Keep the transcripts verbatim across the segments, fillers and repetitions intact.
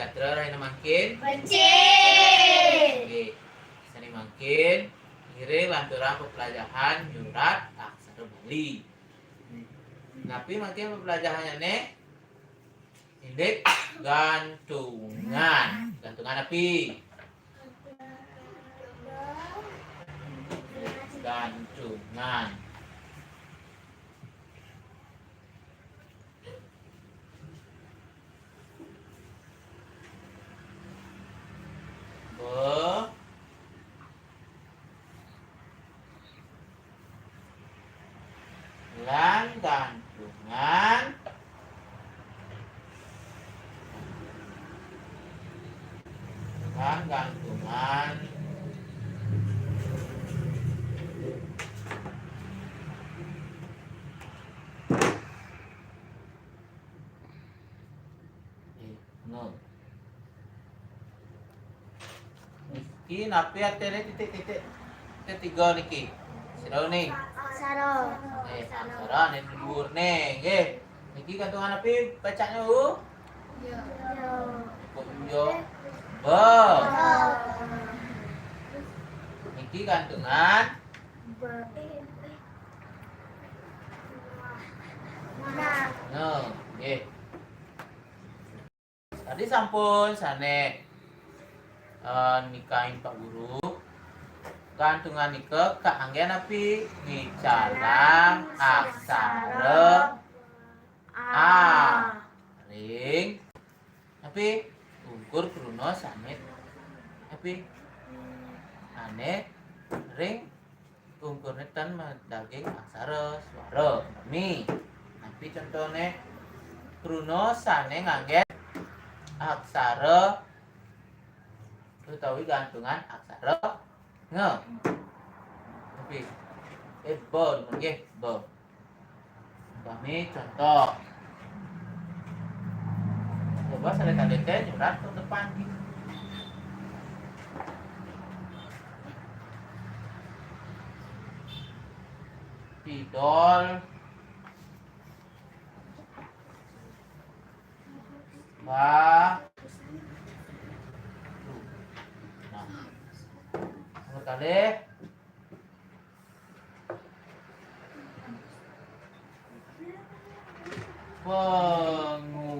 Sejahtera rahina mangkin? Becik. Nggih. Sané mangkin, ngiring lanturang pepelajahan nyurat aksara Bali. Napi mangkin pepelajahanné? Indik gantungan. Gantungan napi? Gantungan. Be. Lan gantungan. Lan gantungan. Eh, no. Niki napi artiné titik-titik ketiga niki? Sira uni. Aksara. Eh, aksara né dhuwurné, nggih. Niki gantungan napi bacaannya, U? Ya. Kok yo? Be. Niki gantungan. Be. Nah. No, nggih. Tadi sampun sané, eh, nikahin Pak Guru. Gantungan nika kaanggén napi? Ngicalang aksara A. Ring napi? Ungkur kruna sané napi? Ané ring ungkurné ten madaging aksara swara. Nami. Napi contoné? Kruna sané nganggén aksara utawi gantungan aksara nge. Napi? Eh, ba, nggih, ba. Umpami contoh. Coba salita-lita nyurat ke depan. Pidol. Ba. Nah. Nomor kalih. Pengusapan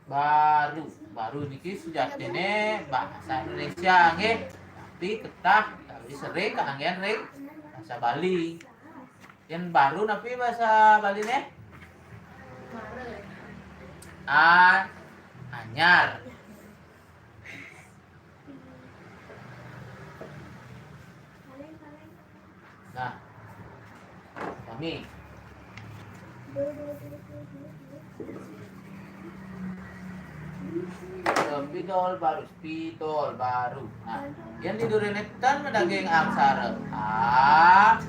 baru. Baru niki sujatiné bahasa Indonesia nggih. Tapi ketah, tapi sering kaanggén ring bahasa Bali. Yén baru napi bahasa Baliné? A, anyar. Nah, kami. Spidol baru, spidol baru. Nah, yén di duriné ten madaging aksara A.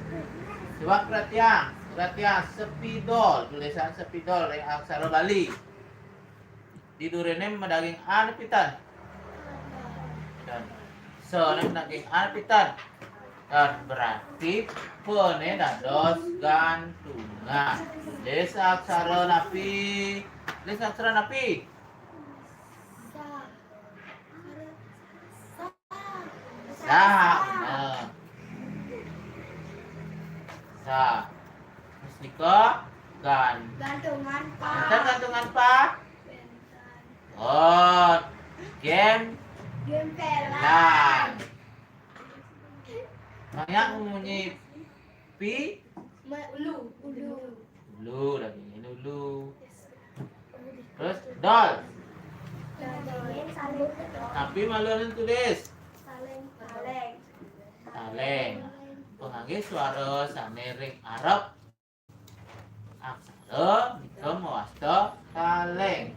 Coba perhatian, perhatian spidol, tulisan spidol ring aksara Bali. Di duriné madaging A napi ten? Ten. Sa né madaging A napi ten? Ten. Berarti P né dados gantungan. Tulis aksara napi? Tulis aksara napi? Sa. Sa. Nah. Sa. Terus nika gan. Gantungan, Pak. Enten gantungan, Pak? Enten. Oh, gem. Gempelan. Banyak munyi pi. Ulu, ulu. Ulu, dagingin ulu. Terus dol. Dagingin salin. Tapi malu tulis. Salin. Salin. Salin. Penganggé suara sané ring arep. Aksara nika mawasta kaleng.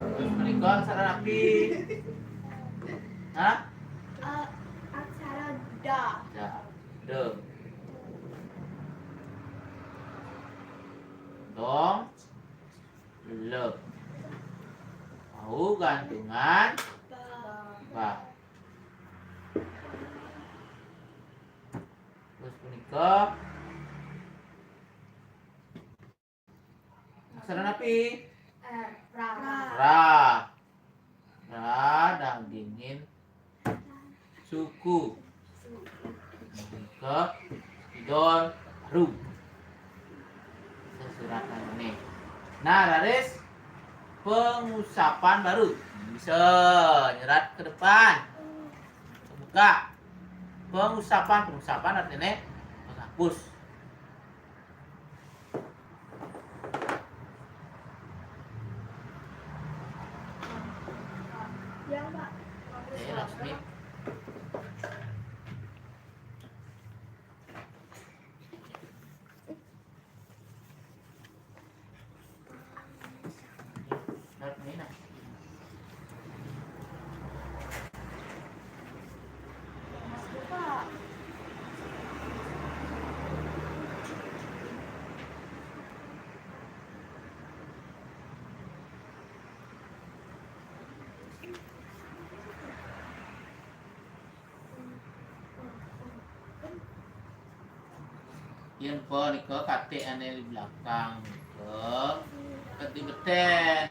Terus menika aksara napi? Hah? Eh, aksara da. Da. Da. Dong. Le. Wau gantungan. Ba. Ba. Ke. Aksara napi? Ra. Ra. Ra dagingin suku. Ke idol ru. Sesurat ini. Nah, raris pengusapan baru. Bisa nyerat ke depan. Buka. Pengusapan, pengusapan artinya penghapus. Yen punika katik ane di belakang nika, kedi beten.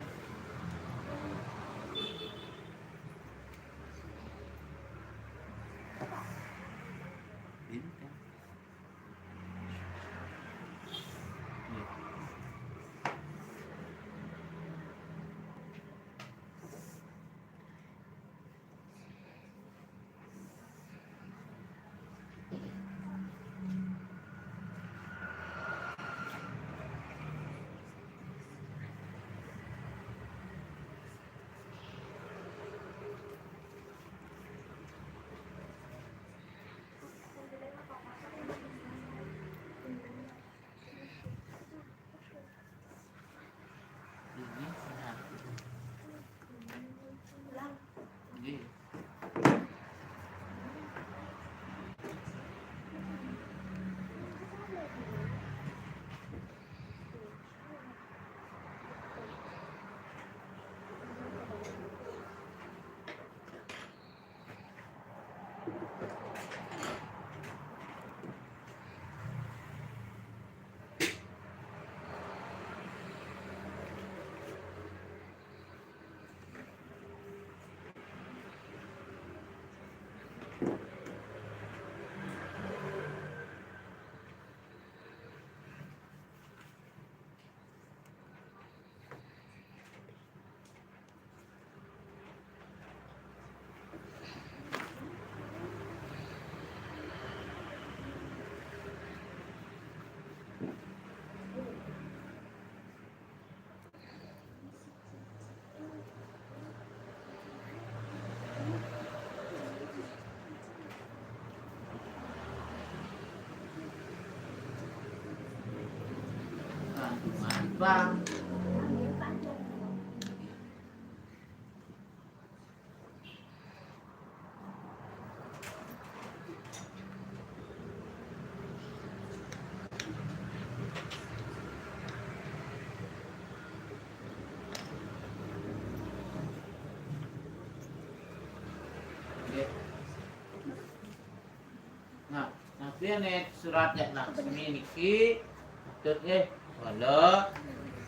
Nah, napi ane surat Yak Laksmi niki patut nggih wala,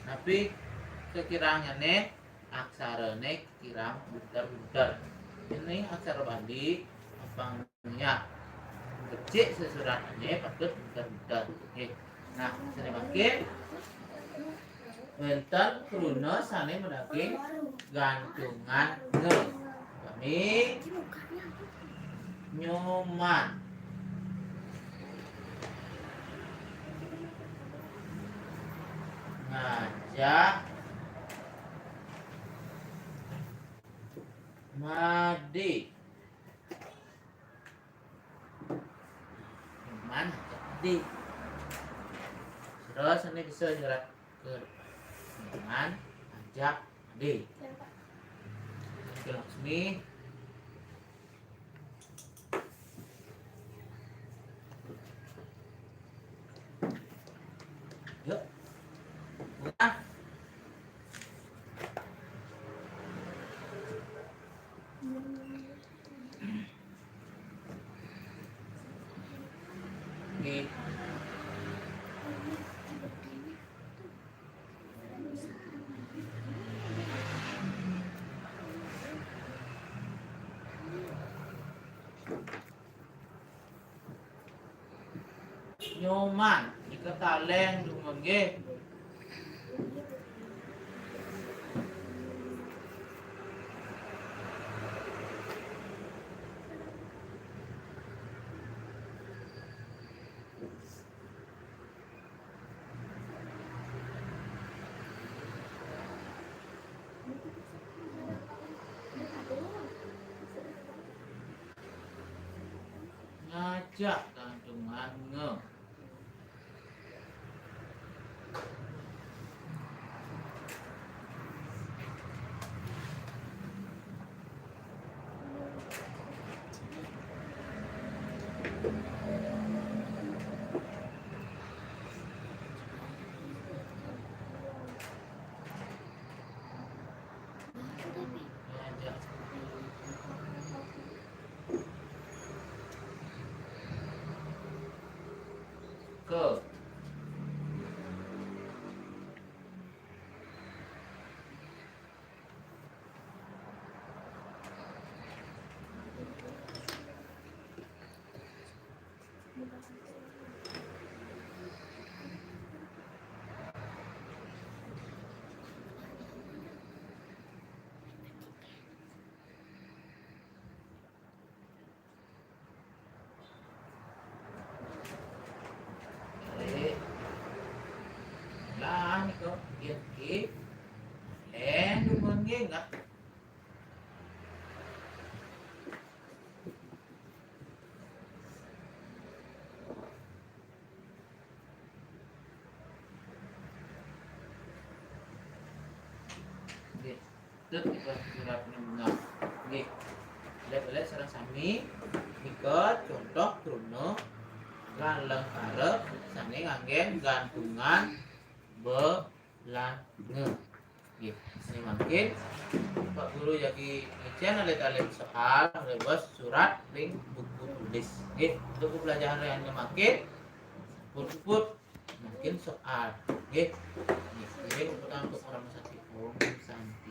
napi kekirangnyané aksarané kirang bunter-bunter. Ini aksara Bali apang niat. Becik sesuratné patut bunter-bunter. Nggih. Nah, sané mangkin wénten kruna sané madaging gantungan nge. Kami Nyoman. Ngajak. Made. Nyoman ngajak Made. Terus ini bisa nyerat ke depan. Nyoman ngajak Made. Oke, Laksmi. Yuk. Udah. Nyoman, nika taléng dumun nggih. Ngajak gantungan nge. Ke. Lah, nika, nggih, nggih. Lén dumun nggih, enggak. Nggih. Tut nika surat bungah. Nggih. Lé-lé sareng sami nika contoh kruna lan lengkara sané nganggén gantungan be lan nge. Nggih, sané mangkin Pak Guru jagi ngicén alit-alit soal lewat surat ring buku tulis. Nggih, untuk pelajaran yang mangkin puput mungkin soal. Nggih. Nggih, jadi untuk orang satu. Om Santi.